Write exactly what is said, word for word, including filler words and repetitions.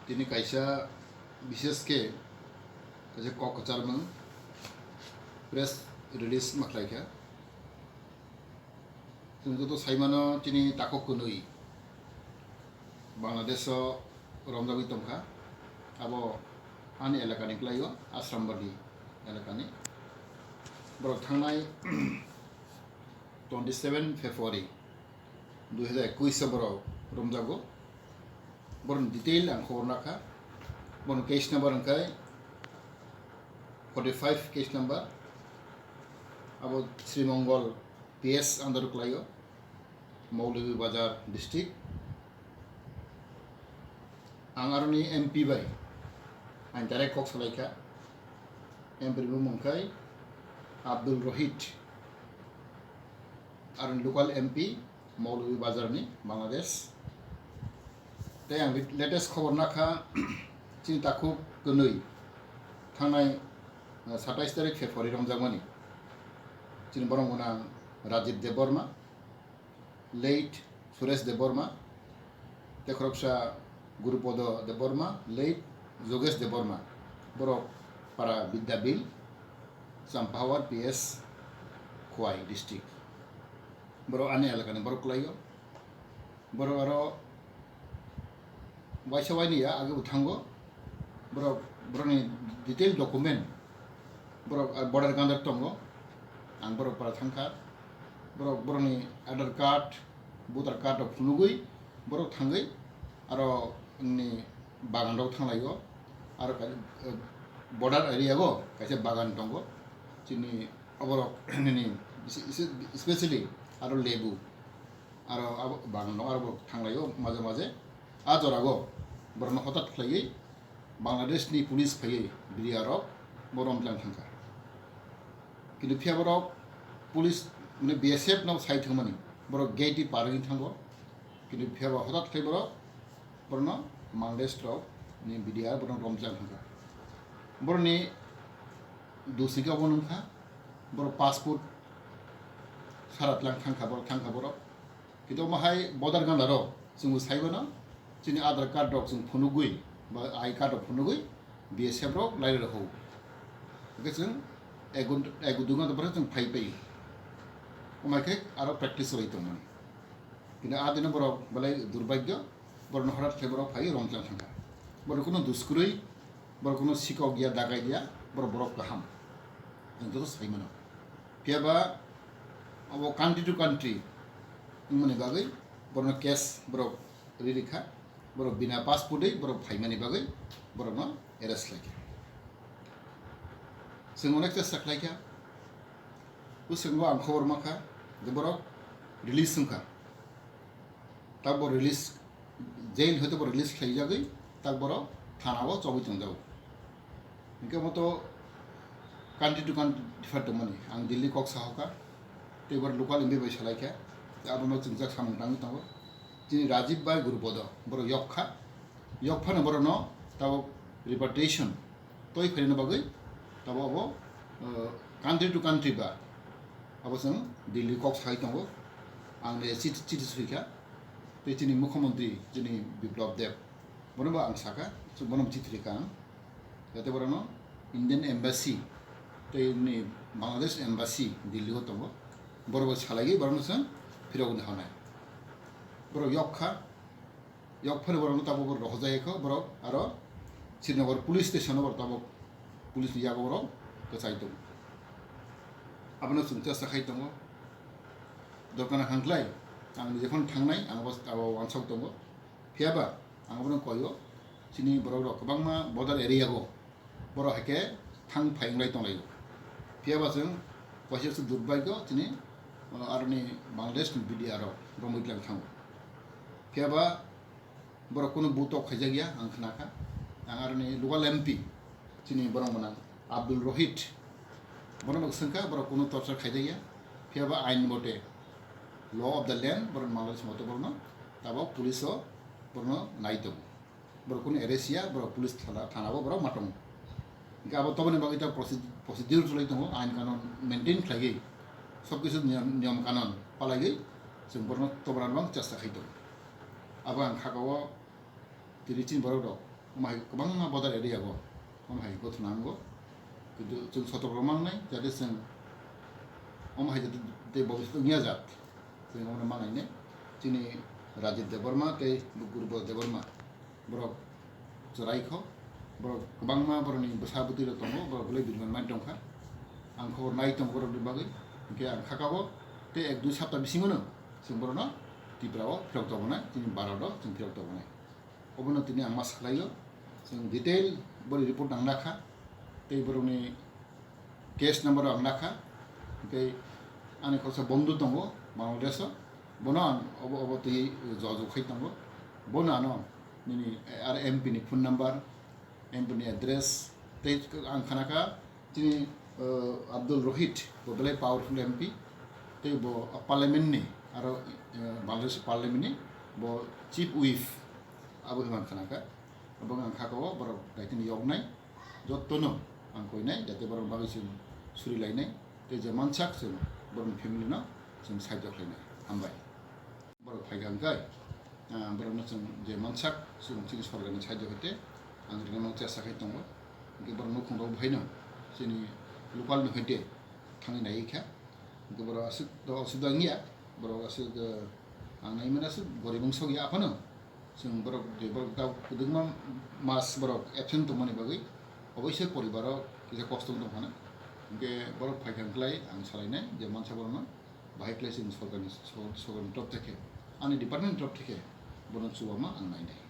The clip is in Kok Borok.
Tini kaisa bishesh khe kaisa kok kwcharmung press release ma khlai kha. Chwng joto sai mano, chini takhuk kwnwi Bangladesh o romjagwi tongkha. Abo ani elakani kwlaio, Ashrambadi elakani. Borok thangnai twenty seven February dui hazar ekush o borok romjago. Borokni detail ang khobor nakha. Borokni case number hwnkhe forty five case number. Abo Sri Mongol P S under o kwlaio, Maulibi Bazar district. Ang aroni M P bai ang direct kok salaikha. M P ni bumung khai Abdul Rohit, aroni local M P, Maulibi Bazar ni, Bangladesh. Tei ang latest khobor nakha, chini takhuk kwnwi thangnai, uh, satais tarik February romjakmani. Chini borok gwnang Rajib Debbarma, late Suresh Debbarma, tei khoroksa Gurupodo Debbarma, late Jogesh Debbarma, borok para Bidyabil, Champahawar P S, Khowai district. Borok ani elakani borok kwlaio. Borok aro waisa waini ya age bo thango. Borok, borokni detail document, borok, ah, border gandar tongo. Ang borok para thangkha. Borok, borokni Aadhaar card, voter card rok phunugwi borok thangwi aro ni bagan rok thanglaio. Aro kai-, eh, border area o kaisa bagan tongo. Chini oborok nini isi-, isi-, especially aro lebu. Aro abo bang no aro bo thanglaio maje maje. A jorago borokno hotat khlaiwi Bangladesh ni police phaiwi biriya rok bo romtlang thangkha. Kintu phiya borok police, mane, B S F no sai thangmani borok gate ni par wngwi thango. Kintu phiya bo hotat khlai borok borokno Bangladesh rok ni biriya borokno romtlang thangkha. Borokni dusingkhe obo nungkha, borok passport sara tlang thangkha borok, thangkha borok. Kintu omo hai border gana rok chwng bo sai mano, chini Aadhaar card rok chwng phunugwi ba I card rok phunugwi B S F rok lai rok hou. Hwnkhe chwng ek ghonta, ek ghonta borok chwng phai pai. Omo hai khe aro practice bai tongmani. Kintu a dino borok belai durbhagyo, borokno horat khe borok phai romtlang thangkha. Borok kuno duskurwi, borok kuno sikok ya, dagai ya, borok, borok kaham. Ang joto sai mano. Phiya ba abo country to country wngmani bagwi borokno case borok ri rikha, borok bina passport wi borok phaimani bagwi borokno arrest khlaikha. Chwng onek chesta khlaikha. Bwskango ang khobor mankha je borok release wngkha. Tak bo release, jail hoite bo release khlaijagwi tak borok thana o chobwi tongjago. Hingke omo to country to country differ tongmani. Ang Delhi kok sahoka, tei borok local M P bai salaikha, tei abono chwngjak samung tangwi tongo. Chini Rajiv bai Gurupodo, borok yokkha, yokphano borokno tabok repatriation toi phaina bagwi tabok abo, uh, country to country ba abo chwng Delhi kok sai tongo. Ang le chit-, chiti swikha, tei chini mukhyamantri chini Biplab Deb, bono bo ang saka, so bono chiti rikha ang. Jate borokno Indian Embassy tei ni Bangladesh Embassy Delhi o tongo. Borok bai salaiwi borokno chwng phirogwi hanai. Borok yokkha, yokphano borokno tabok borok rohorjak kho, borok aro Srinagar police station o borok tabok police ni yago borok kwchai tongo. Abono chwng chesta khai tongo. Dorkar hangklai ang jephano thangnai ang abo, abo wansok tongo. Phiya ba ang abono koio, chini borok rok kwbangma border area o borok hai khe thang phai wnglai tonglaio. Phiya ba chwng kaisa se durbhagyo chini, uh, aroni Bangladesh ni B D R rok romwi tlang thango. Phiya ba borok kunu butok khaijak ya ang khna kha. Ang aroni local M P chini borok mwnang Abdul Rohit, bono bo swngkha borok kunu torture khaijak ya. Phiya ba ain bote, law of the land, borok Bangladesh mote borokno tabok police o borokno nai tongo. Borok kunu arrest ya, borok police thana, thana o borok ma tongo. Hingke abo toboni bagwi ta proce-, procedure chwlai tongo, ain kanon maintain khlaiwi, sob kisu niyom, niyom kanon palaiwi chwng borokno tobra rwna chesta khai tongo. Abo ang kha o tini chini borok rok Omo hai kwbangma border area o omo hai gothona wngo. Kintu chwng sotok rok mangnai, jate chwng omo hai jate tei bobiswt wngya jat, chwng omono manai nai. Chini Rajit Debbarma tei Gurbo Debbarma, borok chwraikho, borok kwbangma borokni bwsa bwtwi rok tongo, borok belai birman man tongkha. Ang khobor nai tongo borokni bagwi, hinkhe ang khakao tei ek dui sapta bisingono chwng borokno Tripura o phirok tobonai, chini Bharat o chwng phirok tobonai. Obono tini ang ma salaio, chwng detail boni report ang nakha, tei borokni case number ang nakha, tei ani khoroksa bondhu tongo Bangladesh o, bono ang obo obo twi jojok khai tongo, bono ano nini ar M P ni phone number, M P ni address, tei ang khanakha chini, uh, Abdul Rohit, bo belai powerful M P, tei bo parliament ni, aro, uh, Bangladesh parliament ni bo chief whip, abo hwnwi ang khanakha. Abo ang khakao borok daitino yoknai, jottono ang koinai, jate borok bagwi chwng suri lainai, tei je mansak chwng borokni family no chwng side o khlainai. Hambai. Borok phaikha hwnkhe, ah, borokno chwng je mansak chwng chini sorkarni side o khe ang rinani chesta khai tongo. Hwnkhe borok nukhung rok bhaino chini local ni hoite thangwi nai kha. Hwnkhe borok aswk to osubida wngya, borok aswk, eh, ang nai mano aswk gorib wng sokya aphano. Chwng borok je borok ta kwdwkma mas borok absent tongmani bagwi oboise poribaro kisa kosto wng tongphano. Hwnkhe borok phaikha hwnkhe ang salainai je mansa borokno bahai khlai chwng sorkarni, sor-, sorkarni top theke, ani department top theke bono chubama ang nainai.